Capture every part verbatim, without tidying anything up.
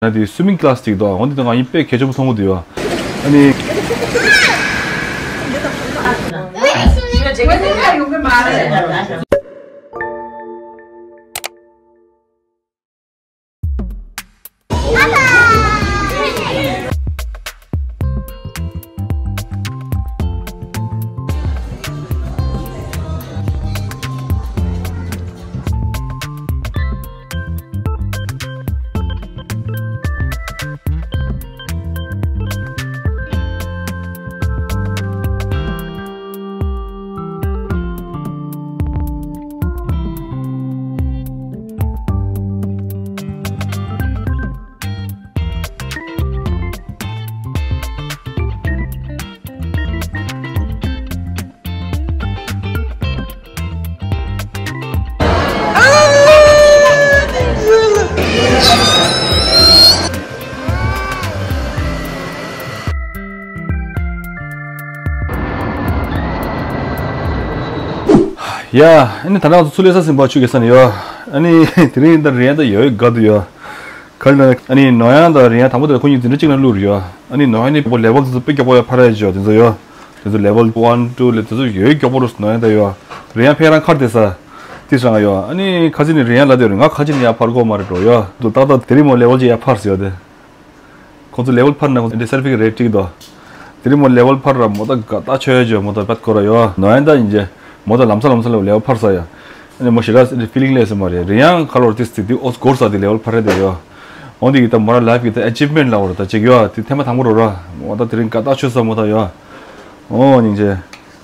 ན་དེ་སུའི་མིང་ཀི་ལ་སི་ཅིག་འདུག་འོན་ཏེ་ང་གཉིས་དཔེ་གལ་ཆེན་པོ་མཐོང་གི་འདུག་ཡོད། ཨ་ནི། ཡ། ཨ་ནི་ད་ནང་ཚོ་ཚུར་སླེབས་ས་ཟིན་པ་ཆུ་རྐྱལ་ས་ནས་ཡོད། ཨ་ནི་དེ་རིང་ད་རེད་ད་ཡོད་དགའ་འདུག་ཡོད། ག་ལ་ཨ་ནི་ནོར་གཡང་དང་རེད་གཡང་དང་པོ་དེ་ཁོ་གཉིས་འཛིན་གྲྭ་གཅིག་ན་བླུགས་རེད་ཡོད། ཨ་ནི་ནོར་གཡང་ནི་པོ་ལེ་ཝལ་དེ་ཚོ་དཔེ་མགྱོགས་པོ་ཡ་འཕར་ཡ་ཅིག་ཡོད་དེ་ཚོ་ཡོད། དེ་ཚོ་level one two ལ་དེ་ཚོ་ཡོད་མགྱོགས་པོ་རུ་ནོར་གཡང་ད་ཡོད། རེད་གཡང་ཕེ་རང་ཁར་དེ་ས་དེ་སང་ཡོད། ཨ་ནི་ཁ་ཅིག་ནི་རེད་གཡང་ལ་དེ་རུ་ང་ཁ་ཅིག་ནི་ཡ་འཕར་གོ་མ་རེད་འགྲོ་ཡོད་དུ་ཏག་ཏག་དེ་རིང་མོ་ལེ་ཝལ་ཅིག་ཡ་འཕར་ཟེར་ཡོད་དེ། ཁོང་ཚོ་ལེ་ཝལ་འཕར་ན་ཁོང་ཚོ་འདི་སར་ཕི་ཀེ་ཊི་རེད་ཀྲིག་དོ། དེ་རིང་མོ་ལེ་ཝལ་འཕར་ར་མོ་ད་དགའ་ད་ཆོས་ཡ་ཇོ་མོ་ད་བད་ཁོ་ར་ཡོད་ནོར་གཡང་ད་ཡིན་ཅེ། མོ་ད་ལམ་སང་ལམ་སང་ལ་ལེ་ཝལ་འཕར་ས་ཡ། ཨ་ནི་མོ་ཞེ་དྲག་ཕི་ལིང་ལས་སེ་མ་རེད་རེད་གཡང་ཁ་ལོར་ཏིས་ཏི་དེ་ཨོ་སྒོར་ས་དེ་ལེ་ཝལ་འཕར་རེད་དེ་ཡོད། འོན་ཏེ་གི་ད་མོ་ར་ལའིཕ་གི་ད་ཨེ་ཅིབ་མེན་ཊི་ལ་བར་ད་ཅིག་ཡོད་དེ་ཐེངས་མ་དང་པོ་རོ་ར་མོ་ད་དེ་རིང་དགའ་ད་ཆོས་ས་མོ་ད་ཡོད། ཨོ་སྙིང་རྗེ།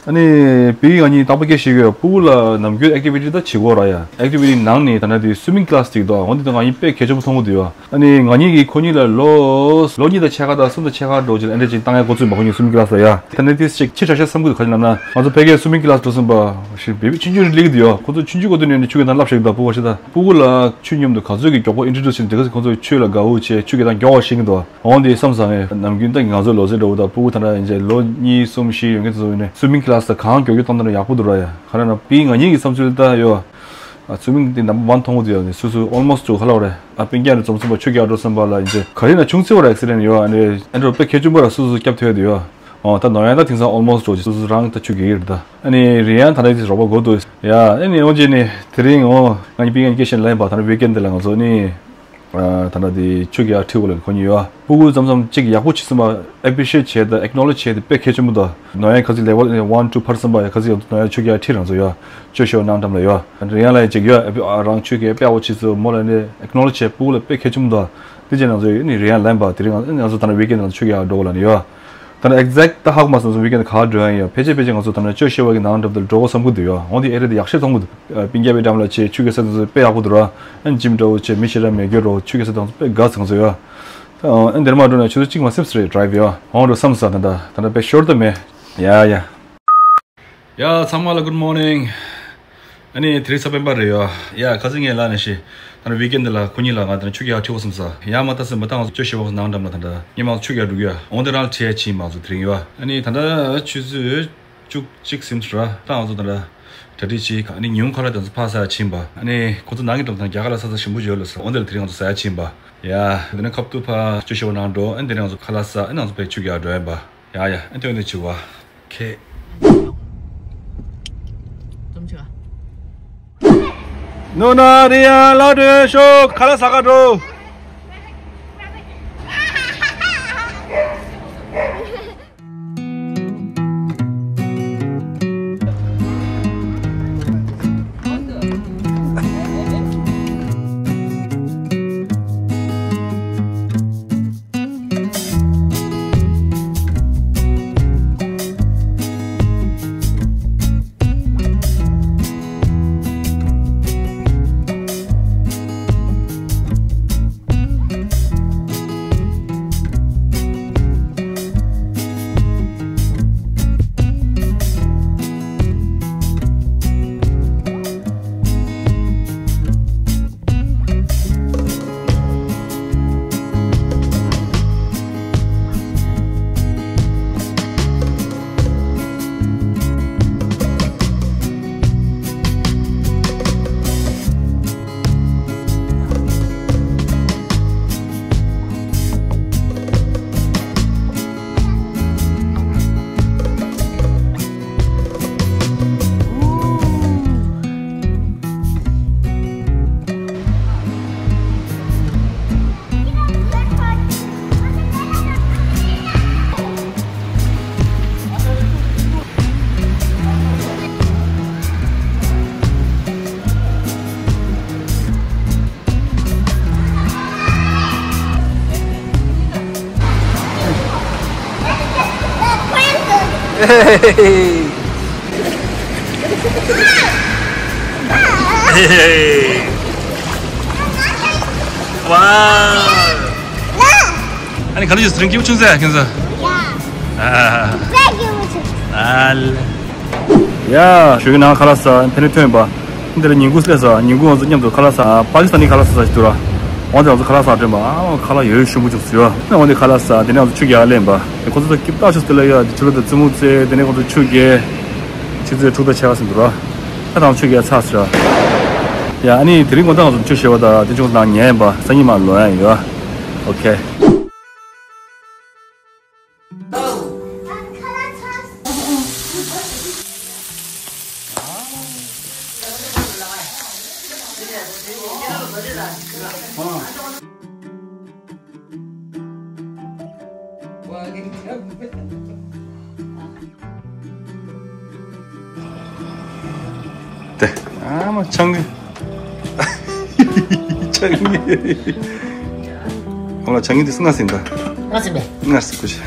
ཨ་ནི་བི་ང་གཉིས་རྟག་པར་སྐད་བཤད་ཀྱི་ཡོད། སྤུ་གུ་ལ་ནམ་རྒྱུན་ཨེག་ཊི་བི་ཊི་ད་བྱེད་དགོས་ར་ཡ། ཨེག་ཊི་བི་ཊི་ནང་ནས་ད་ནང་དེ་སུའི་མིང་ཀི་ལ་སི་ཅིག་འདུག་འོན་ཏེ་ད་ང་གཉིས་དཔེ་གལ་ཆེན་པོ་མཐོང་གི་འདུག་ཡ། ཨ་ནི་ང་གཉིས་ཀྱིས་ཁོ་གཉིས་ལ་ལོ་ལོ་གཉིས་དང་ཕྱེད་ཀ་དང་གསུམ་དང་ཕྱེད་ཀ་འགྲོ་ཅིག་ལ་ཨེ་འདྲ་ཅིག་བཏང་ཡ་འགོ་བཙུགས་པ་ཁོ་གཉིས་སུའི་མིང་ཀི་ལ་སི་ལ་ཡ། ད་ནི་དེ་ཅིག་ཕྱི་དྲགས་ཤག་བསམ་གི་འདུག་ག་ཅི་ལབ་ན་ང་ཚོ་ཕ་གིའི་སུའི་མིང་ཀི་ལ་སི་འགྲོ་སོང་པ་ཞིག་བེ་བི་ཆུང་ཆུང་རེད་ལིག་འདུག་ཡ། ཁོ་ཚོ་ཆུང་ཆུང་གོ་དུས་ནས་ཆུ་རྐྱལ་ཐང་བསླབ་ཤེས་ཀྱི་འདུག་སྤུ་གུ་ཞིག་ད་སྤུ་གུ་ལ་ཆུ་མཉམ་དུ་ག་ཚོད་ཀྱི་མགྱོགས་པོ་ཨིན་ཊྲོ་ཌུ་སི་བྱེད་འདི་ག་ཚོད་ཁོ་ཚོ་ཆུ་ལ་དགའ་བོ་བྱེད་ཆུ་རྐྱལ་ཐང་མགྱོགས་པོ་ཤེས་ཀྱི་འདུག་འོན་ཏེ་བསམ་བཟང་ངས་ནམ་རྒྱུན་ད་ང་ཚོ་ལོ་ཚད་འདྲ་བོ་དང་སྤུ་གུ་ད་ལྟ་ཡིན་ཚེ་ལོ་གཉིས་གསུམ་བཞི་ཡོད་མཁན་ཚོ་ཡིན་ནས་སུའི་མིང་ཀི་ལ་སི་ད་གང་མགྱོགས་མགྱོགས་བཏང་ཐུབ་ན་ཡག་པོ་འདུག་ར་ཡ། ག་རེ་ན་པི་ང་གཉིས་ཀྱི་བསམ་ཚུལ་ད་ཡོད། ཨ་སུའི་མིང་དེ་ནམ་བར་ཝན་མཐོང་གི་འདུག་ཡ་ནི་སུ་སུ་ཨོལ་མོ་སི་ཊི་ག་ལ་བ་རེད། ཨ་སྤུན་ཀྱག་ནི་འཛོམས་སོང་པ་ཆུ་རྐྱལ་འགྲོ་བསམ་པ་ལ་ཡིན་ཚེ་ག་རེ་ན་ཆུང་ཚེ་བ་ར་ཨེག་སི་ཌེན་ཊི་ཡོད། ཨ་ནི་ཨེ་འགྲོ་དཔེ་གལ་ཆེན་པོ་ར་སུ་སུ་སྐྱབས་ཐོས་དུ་ཡོད། ཨོ་ད་ནོར་གཡང་ད་དེང་སང་ཨོལ་མོ་སི་ཊི་འགྲོ་སུ་སུ་རང་ད་ཆུ་རྐྱལ་གི་རེད་ད། ཨ་ནི་རེད་གཡང་ད་ལྟ་དེ་རོགས་པ་དགོས་འདུག་ཡ། ཨ་ནི་འོན་ཅི་ནི་དེ་རིང་ཨོ་ང་གཉིས་པི་ངན་སྐད་བཤད་ལ་ཡིན་པ་ད་ནི་ཝིག་ཨེན་ཌི་ལ་ང་ཚོ་ནི། ད་ལྟ་དེ་ཆུ་རྐྱལ་ཁྲིད་དགོས་ལ་ཁོ་གཉིས་ཡོད། སྤུ་གུ་མཚམས་མཚམས་གཅིག་ཡག་པོ་བྱེད་སོང་པ་ཨེ་པི་ཤི་ཡེ་ཊི་བྱས་ད་ཨེག་ནོ་ལེ་ཇི་བྱས་ད་དཔེ་གལ་ཆེན་པོ་འདུག་ནོར་གཡང་ཁ་ཚིག་ལེ་ཝལ་ཝན་ཊུ་འཕར་སོང་པ་ཡ་ཁ་ཚིག་ཡང་ནོར་གཡང་ཆུ་རྐྱལ་ཁྲིད་རང་ཚོ་ཡོད། ཅོ་ཤི་ཝ་ནང་འགྲམ་ལ་ཡོད། རེད་གཡང་ལ་ཡ་གཅིག་ཡོད་ཨེ་པི་ཨ་རང་ཆུ་རྐྱལ་དཔེ་ཡག་པོ་བྱེད་སོང་མོ་ལ་ནི་ཨེག་ནོ་ལེ་ཇི་བྱས་སྤུ་གུ་ལ་དཔེ་གལ་ཆེན་པོ་འདུག་དེ་བྱས་ང་ཚོ་ཡོད་ནི་རེད་གཡང་ལན་པ་དེ་རིང་ང་ཚོ་ད་ནི་ཝིག་ཨེན་ཌི་ལ་ཆུ་རྐྱལ་འགྲོ་དགོས་ལ་ནི་ཡོད། ད་ནི་ཨེག་ཛེག་ཊི་ད་ཧ་གོ་མ་སོང་ཚོ་ཝིག་ཨེན་ཌི་ག་འགྲོ་ཡ་ཡོད་ཕལ་ཆེར་ཕལ་ཆེར་ང་ཚོ་ད་ནི་ཅོ་ཤི་ཝ་གི་ནང་འགྲམ་དུ་འགྲོ་དགོས་བསམ་གི་འདུག་ཡོད། འོན་ཏེ་ཨེ་རི་ཡ་དེ་ཡག་ཤོས་མཐོང་གི་འདུག་སྤུན་ཀྱག་པའི་འགྲམ་ལ་ཆེ་ཆུ་རྐྱལ་ས་དེ་ཚོ་དཔེ་ཡག་པོ་འདུག་ར། ཨན་ཇིམ་འདྲ་བོ་ཆེ་མི་ཞེ་དྲག་མེད་རྒྱུ་རོ་ཆུ་རྐྱལ་ས་དེ་ཚོ་དཔེ་དགའ་ཚང་ཚོ་ཡོད། ཨན་དེར་མ་འགྲོ་ན་ཆུ་ཚོད་གཅིག་མ་སེམས་སི་རེད་ཌི་རའི་ཝི་ཡོད། འོང་འགྲོ་བསམ་ས་ད་ད་ད་ད་དཔེ་ཤོར་ད་མེད། ཡ་ཡ། ཡ་ཚང་མ་ལ་good morning། ཨ་ནི་དེ་རིང་གཟའ་སྤེན་པ་རེད་ཡོད། ཡ་ཁ་སང་ངས་ལབ་ནས་ཤི། ད་ནི་ཝིག་ཨེན་ཌི་ལ་ཁོ་གཉིས་ལ་ང་ད་ནི་ཆུ་རྐྱལ་ཁྲིད་དགོས་བསམ་ས། ཡ་མ་ལྟ་སེམས་པ་ད་ང་ཚོ་ཅོ་ཤི་ཝ་ནང་འགྲམ་ལ་ད་ད་ཉི་མ་ཆུ་རྐྱལ་འགྲོ་གི་ཡ། འོང་དེ་རང་ཁྲིད་ཡ་ཕྱིན་མ་ཚོ་དེ་རིང་ཡོད། ཨ་ནི་ད་ད་ཆུ་ཚོད་བཅུ་གཅིག་ཟིན་ར་ད་ང་ཚོ་ད་ད་གྲ་སྒྲིག་བྱེད་ག་ཨ་ནི་ཉུང་ཁ་ལ་དེ་ཚོ་ཕ་ས་ཡ་ཕྱིན་པ། ཨ་ནི་ཁོ་ཚོ་ནང་གི་འགྲམ་ད་རྒྱ་གར་ལ་ས་ས་ཞིམ་པོ་ཡོད་ལ་ས། འོང་དེ་ལ་དེ་རིང་ང་ཚོ་ས་ཡ་ཕྱིན་པ། ཡ་དེ་ནས་ཁབ་ཏུ་ཕ་ཅོ་ཤི་ཝ་ནང་འགྲོ། ཨ་ནི་དེ་རིང་ང་ཚོ་ཁ་ལག་ཟ། ཨ་ནི་ང་ཚོ་ཕ་ཆུ་རྐྱལ་འགྲོ་ཡིན་པ། ཡ་ཡ་ཨ་ནི་དེ་འོང་དེ་བྱེད་བ། ཁེ། ནོ་ན་རི་ཡ་ལ་འགྲོ་ཤོག་ཁ་ལག་ཟ་ག་འགྲོ། Hey. Wow. ཨ་ནི་ག་ལ་ཡོད་སྲིང་སྐྱིད་ཆུང་ཟེར་ཁྱེད་ཚོ། ཡ། ཨ། ཡ། ཞུ་གི་ནང་ཁ་ལག་ཟ་ཕན་ནི་ཐོན་པ། འདི་ལ་ཉིན་གུང་སླེབས་ས་ཉིན་གུང་ང་ཚོ་མཉམ་དུ་ཁ་ལག་ཟ་པ་ཀི་སི་ཐན་ནི་ཁ་ལག་ཟ་ཟ་ཞིག་འདུག་ར། འོ་འདི་ང་ཚོ་ཁ་ལག་ཟ་དྲན་པ་ཨ་ཁ་ལག་ཡོད་ཞུ་མུ་བཅུག་ཟེར་བ། འོ་འདི་ཁ་ལག་ཟ་དེ་ནས་ང་ཚོ་ཆུ་རྒྱག་ལེན་པ། ཁོ་ཚོ་ད་སྐྱིད་ཏག་ཆུ་དེ་ལ་ཡ་ཆུ་ལ་ད་བཙུན་མོ་རྩེ་དེ་ནས་ཁོ་ཚོ་ཆུ་རྒྱག་ཆུ་ཚོད་དྲུག་དང་ཕྱེད་ཀ་ཟིན་འདུག་ར། ད་དང་ཆུ་རྒྱག་ཚར་ཟེར་ར། ཡ་ཨ་ནི་དེ་རིང་དགོང་དག་ང་ཚོ་ཆུ་བཞེས་པ་ད་དེ་ཆུང་ནང་ཉལ་ཡིན་པ་སང་ཉིན་མ་ལོ་ཡ་ཡོད། ཨོ་ཁེ། དེ། ཨ་མ་ཆང་གི། ཆང་གི། ཁོང་ལ་ཆང་གི་དེ་སྔ་ཟིན་ད། སྔ་ཟིན་པས། སྔ་ཟིན་ཀུ་ཤ།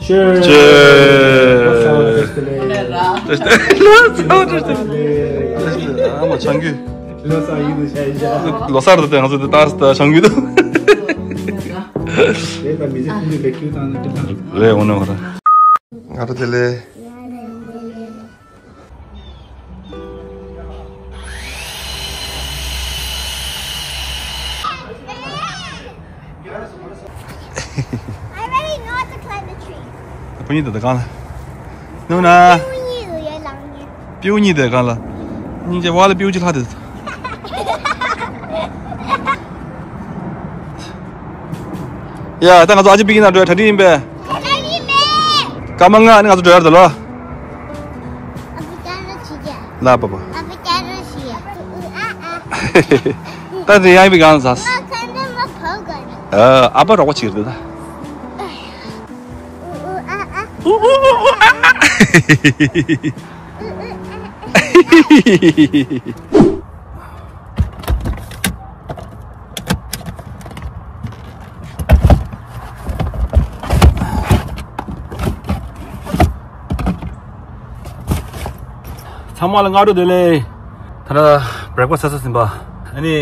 Cheers. ཨ་མ་ཆང་གི། ལོ་གསར་དུ་ང་ཚོ་དེ་ལྟར་ད་ཆང་གི་འདུག་རེད་འོ་ན་ང་རང་། ང་རང་དེ་ལས། I really know how to climb the tree. སྤུ་ཉི་དེ་དང་གང་ལ། ནུ་ན། སྤུ་ཉི་དེ་ཡར་ལངས་ནས། སྤུ་ཉི་དེ་གང་ལ། སྙིང་རྗེ་བ་ལ་སྤུ་ཅི་ལྷག་དེ། ཡ་ད་ང་ཚོ་ཨ་ཅེ་པི་ཀི་ན་འགྲོ་གྲ་སྒྲིག་ཡིན་པས། གྲ་སྒྲིག་མེད། སྐར་མ་ལྔ་ནི་ང་ཚོ་འགྲོ་ཡར་འདུག་ལོ། ཨ་ཕི་ཀ་ར་ཆི་ཀ་ལ་པ་པ། ཨ་ཕི་ཀ་ར་ཤི་ཡ། ཨ་ཨ། ད་དེ་ཡང་པི་གང་ཟ། ཨ་ཁ་འདི་མ་ཕོ་ག་ནི། ཨ་ཨ་པ་རོགས་པ་ཅིག་རེད་ད། ཨུ་ཨུ་ཨ་ཨ། ཨུ་ཨུ་ཨུ་ཨ་ཨ། ཨུ་ཨུ་ཨ་ཨ། ཚང་མ་ལ་སྔ་དྲོ་བདེ་ལེགས། ད་ལྟ་བྷེ་རེག་ཕ་སི་ཟ་ཟིན་པ། ཨ་ནི་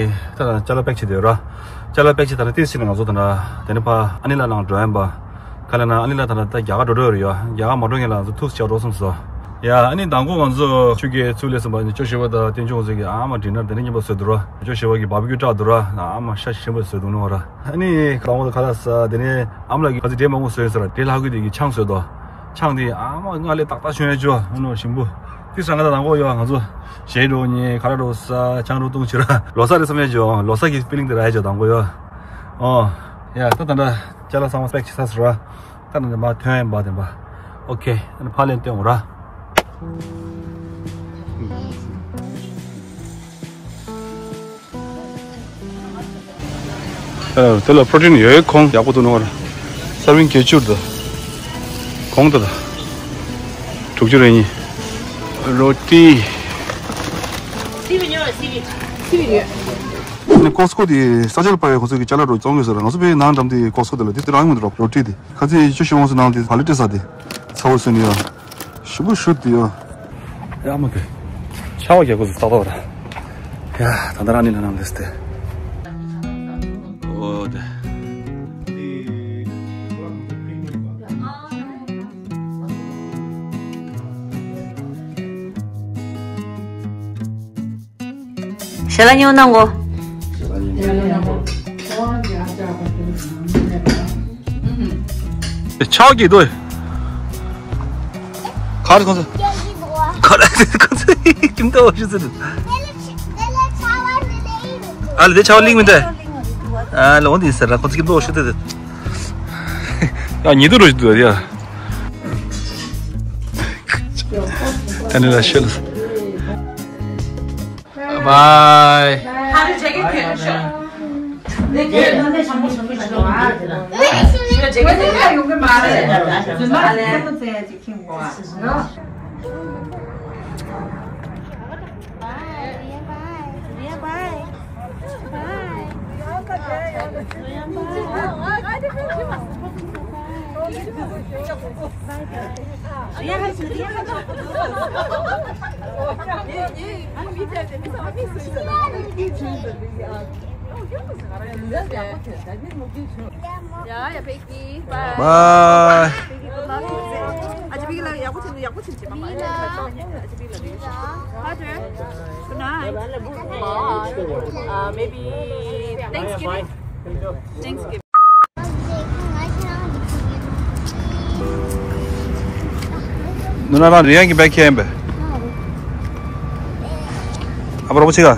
ད་ལྟ་ཅ་ལག་པེག་བྱེད་དེ་ཡོད་ར། ཅ་ལག་པེག་བྱེད་ད་ལྟ་ཏིས་ཕྱིན་ནས་ང་ཚོ་ད་ལྟ་དེ་ནས་ཕ་ཨ་ནི་ལ་ནང་འགྲོ་ཡིན་པ། ག་ལ་ན་ཨ་ནི་ལ་ད་ལྟ་ད་རྒྱ་གར་འགྲོ་འགྲོ་ཡོད་རེད་ཡ། རྒྱ་གར་མ་འགྲོ་ངེས་ལ་ང་ཚོ་ཐུགས་ཆགས་འགྲོ་སོང་ཟེར། ཡ་ཨ་ནི་མདང་དགོང་ང་ཚོ་ཆུ་རྐྱལ་ཚུར་སླེབས་སོང་པ་ནི་ཅོ་ཞི་བ་དང་ཏེན་ཅུང་ཚོ་གིས་ཨ་མ་ཌི་ནར་དེ་ནས་མཉམ་པ་བཟོས་འདུག་ར། ཅོ་ཞི་བ་གིས་བྷར་བི་ཀྱུ་སྤྲད་འདུག་ར། ཨ་མ་ཤ་ཞིམ་པོ་བཟོས་འདུག་ནོ་ར། ཨ་ནི་མདང་དགོང་ཁ་ལག་ཟ་དེ་ནས་ཨ་མ་ལགས་ཀྱིས་ག་ཚོད་འབྲས་མང་པོ་བཟོས་ཟེར་ར། དེ་ལྷག་གི་དེ་གིས་ཆང་བཟོས་འདུག་ཆང་དེ་ཨ་མ་མངར་ལས་ཏག་ཏག་བྱུང་ཡ་ཅོ་ཨ་ནོ་ཞིམ་པོ། དེ་སང་ང་ད་མདང་དགོང་ཡོད་ང་ཚོ་གཞས་འགྲོ་ཉེ་ག་ར་འགྲོ་ས་ཆང་འགྲོ་བཏུང་བྱེད་ར། ལོ་གསར་རེད་བསམ་ཡ་ཅོ་ལོ་གསར་གྱི་ཕི་ལིང་དེ་རག་ཡ་ཅོ་མདང་དགོང་ཡོད། ཨོ། ཡ་ད་ད་འདྲ་ཅ་ལག་ཚང་མ་པེག་བྱེད་ཚར་སོང་ར། ད་ནི་མ་ཐོན་ཡིན་པ་དེ་འབའ། ཨོ་ཁེ། ཨ་ནི་ཕ་ལེན་སྟོན་འོ་ར། ཨ་དེ་ལ་པྲོ་ཊིན་ཡོད་ཁོང་ཡག་པོ་འདུག་ནོ་ར། སར་ཝིང་བརྒྱད་ཅུ་རེད་ད། གོང་ད་ད། དྲུག་ཅུ་རེ་གཉིས། རོ་ཏི། ཨ་ནི་ཀོ་སི་ཀོ་དེ་ས་ཆར་པ་ཡ་ཁོ་ཚོ་གི་ཅ་ལག་རོ་བཙོང་གི་ཟེར་ར། ང་ཚོ་པའི་ནང་འགྲམ་དེ་ཀོ་སི་ཀོ་དེ་ལ་དེ་དེ་རང་ཡོང་མི་འདུག་རོ་ཏི་དེ། ཁ་ཚིག་ཅོ་ཞི་བ་སོ་ནང་དེ་བ་ལི་ཏི་ས་དེ། ཚ་བོ་སོན་ཡ། ཞུ་བུ་ཞུ་དེ་ཡ། ཡ་མ་གི། ཆ་བ་རྒྱག་གོ་ཟི་ཏག་ཏག་ར། ཡ་ད་ད་ར་ནི་ན་ནང་དེ་སྟེ། ཨོ་དེ། ཞལ་ལག་ཉོ་གནང་གོ། ཆག་གི་འདུག་ག་རེ་ཁོང་ཚོ། ག་རེ་ཁོང་ཚོ་ཁྱིམ་ཐོག་ཞུ་ཚུལ། ཨ་ལ་དེ་ཆག་གླིང་མི་འདྲ། ཨ་ལོང་དེ་ཟེར་ར་ཁོང་ཚོ་ཁྱིམ་ཐོག་ཞུ་ཚུལ། ཡ་ཉི་དུ་རུ་ཞུ་འདུག་ཡ། ཨ་ནི་ལ་ཤེལ། Bye. ཡ་ཡ་བེ་ཀི། Bye. Bye. ཨ་ཅེ་བེ་ཀི་ལ་ཡག་པོ་བྱེད་འདུག་ཡག་པོ་བྱེད་འདུག་ཨ་ཅེ་བེ་ཀི་ལ་རེད། Bye. Good night. Uh, maybe Thanksgiving. Thanksgiving. ནུ་ན་རང་རི་ཡང་གི་བེ་ཁྱེར་ཡིན་པས། ཨ་པ་རོ་པོ་ཆེ་ག་ཡ།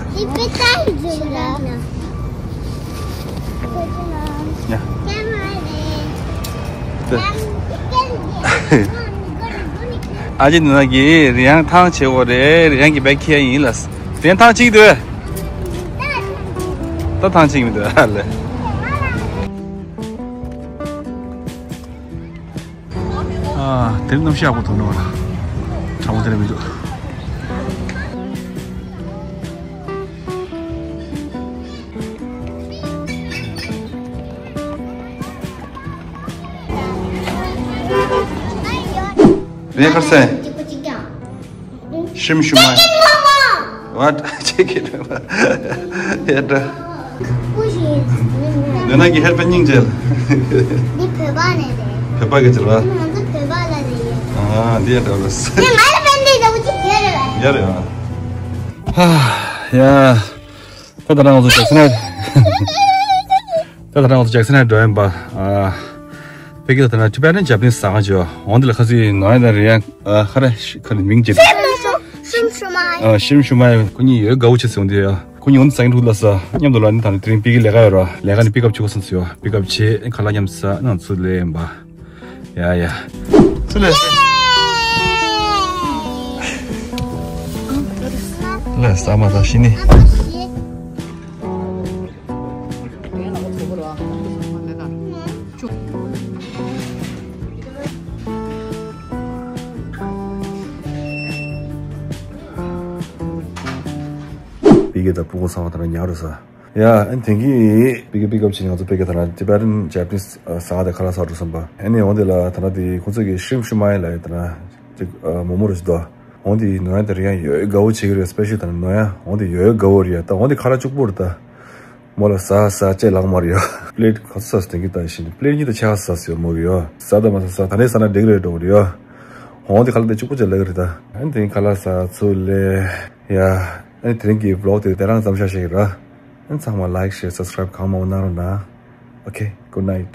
ཨ་ཅེ་ནུ་ན་གི་རི་ཡང་ཐང་ཆེ་བོ་རེད། རི་ཡང་གི་བེ་ཁྱེར་ཡིན་ལ། རི་ཡང་ཐང་ཆེ་གི་འདུག་ད་ཐང་ཆེ་གི་མི་འདུག་ཨ་ལེ། ཨ། དེར་གནམ་གཤིས་ཡག་པོ་འདུག་ནོ། གྲང་མོ་དེ་རེད་མི་འདུག་རེད་ཁར་སེ། ཤིམ་ཤུ་མའི། What? Chicken mama. ཡ་ད། ནུ་ན་གི་ཧེར་པན་སྙིང་རྗེ་ལ། འདི་བོད་པ་ནས་རེད། བོད་པ་གི་ཅི་ར། ང་ཚོ་བོད་པ་ལ་རེད་ཡ། ཨ་འདི་ཡ་ད་ར། ནི་མ་ལ་པན་འདི་ལ་ཅི་ཡ་རེད། ཡ་རེད་ཨ། ཧ། ཡ། ད་ད་རང་ཚོ་ཇེག་སན་ཧེ། ད་ད་རང་ཚོ་ཇེག་སན་ཧེ་འགྲོ་ཡིན་པ། ཨ། ཕ་གི་ལ་ད་ན་Tibetan Japanese ཟ་ཁང་ཅིག་ཡོད། འོང་འདི་ལ་ཁ་སི་ནོ་ཡ་དང་རི་ཡང་ཨ་ཁ་ར་ཁ་ནི་མིང་ཅིག་ཤིམ་ཤུ་མའི། ཨ་ཤིམ་ཤུ་མའི། ཁོ་གཉིས་ཡོད་དགའ་བོ་བྱེད་སོང་དེ་ཡ། ཁོ་གཉིས་འོང་འདི་ཟ་ཁན་ཐུག་ལ་ས་མཉམ་དུ་ལ་ནི་ད་ནི་དེ་རིང་ཕ་གི་ལས་ཀ་ཡོད་ར། ལས་ཀ་ནི་པིག་ཨབ་བྱེད་དགོས་སོང་ཟེར་ཡོད། པིག་ཨབ་བྱེད་ཁ་ལག་མཉམ་དུ་ཟ། ང་ཚོ་ལས་ཡིན་པ། ཡ་ཡ། ཚུར་ལས། ལས་ཟ་མ་ཟ་ཤི་ནི། པི་ཀེ་དང་ཕྲུ་གུ་ཚང་མ་ད་ལྟ་ཉལ་རོ་ས། ཡ། ཨ་ནི་དེང་གི་པི་ཀེ་པིག་ཨབ་བྱས་ནས་ང་ཚོ་པི་ཀེ་ད་ལྟ་Tibetan Japanese ཟ་ཁང་དེ་ཁ་ལག་ཟ་འགྲོ་བསམ་པ། ཨ་ནི་འོང་དེ་ལ་ད་ལྟ་དེ་ཁོང་ཚོ་གི་ཤིམ་ཤུ་མའི་ལ་ཡོད་ད་ལྟ་ཅིག་མོག་མོག་རེ་ཞིག་འདུག་འོང་དེ་ནོ་ཡ་དེ་རི་ཡང་ཡོད་དགའ་བོ་བྱེད་ཀྱི་རེད། སྤེ་ཤལ་ད་ལྟ་ནོ་ཡ་འོང་དེ་ཡོད་དགའ་བོ་རེད་ཡ། ད་འོང་དེ་ཁ་ལག་གཅིག་པོ་རེད་ད། མོ་ལ་ཟ་ཟ་ཅེས་ལག་དམར་ཡོད། པི་ལེ་ཊི་ག་ཚོད་ཟ་ཟ་དེང་གི་ད་ཤི་ནི་པི་ལེ་ཊི་གཉིས་དང་ཕྱེད་ཀ་ཟ་ཟེར་མོ་གི་ཡོད། ཟ་ད་མ་ཟ་ཟ་ད་ནས་ཟ་ན་འགྲིག་རེད་འགྲོ་གི་ཡོད། འོང་དེ་ཁ་ལག་དེ་གཅིག་པོ་ཅིག་ལབ་ཀྱི་རེད་ད། ཨ་ནི་དེང་ཁ་ལག་ཟ་ཚུར་ལས་ཡ། ཨ་ནི་དེ་རིང་གི་བི་ལོག་དེ་དེ་རང་ཙམ་བཞག་བཞག་གི་ར། ཨ་ནི་ཚང་མ་like share subscribe གང་མང་པོ་གནང་རོགས་གནང་། Okay, good night.